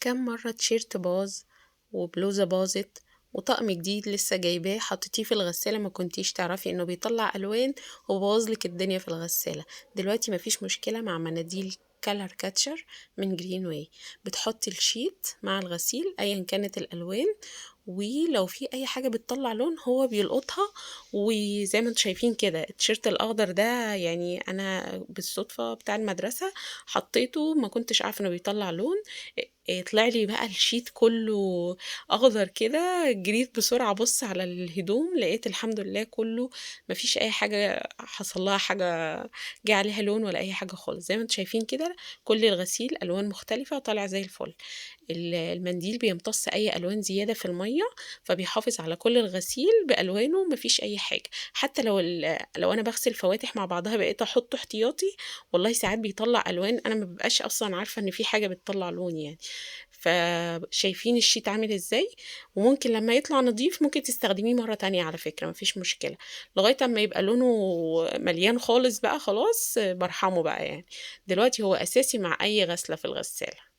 كام مرة تيشيرت باظ وبلوزة باظت وطقم جديد لسه جايباه حطيتيه في الغسالة ما كنتيش تعرفي انه بيطلع الوان وبوظ لك الدنيا في الغسالة. دلوقتي مفيش مشكلة مع مناديل Color Catcher من جرين واي. بتحطي ال sheet مع الغسيل ايا كانت الالوان، ولو في اي حاجة بتطلع لون هو بيلقطها. وزي ما انتم شايفين كده التيشيرت الاخضر ده، انا بالصدفة بتاع المدرسة حطيته، ما كنتش عارفة انه بيطلع لون، طلع لي بقى ال sheet كله اخضر كده. جريت بسرعة ابص على الهدوم، لقيت الحمد لله كله مفيش اي حاجة حصل لها حاجة جه عليها لون ولا اي حاجة خالص. زي ما انتم شايفين كده كل الغسيل الوان مختلفة طالع زي الفل. المنديل بيمتص اي الوان زيادة في المية، فبيحافظ على كل الغسيل بالوانه، مفيش اي حاجة. حتى لو انا بغسل فواتح مع بعضها بقيت احطه احتياطي، والله ساعات بيطلع الوان انا ما ببقاش اصلا عارفة ان في حاجة بتطلع لون. فشايفين ال sheet عامل ازاي؟ وممكن لما يطلع نظيف ممكن تستخدميه مرة تانية على فكرة، مفيش مشكلة، لغاية اما يبقى لونه مليان خالص بقى خلاص برحمه بقى. دلوقتي هو اساسي مع اي غسلة في الغسالة.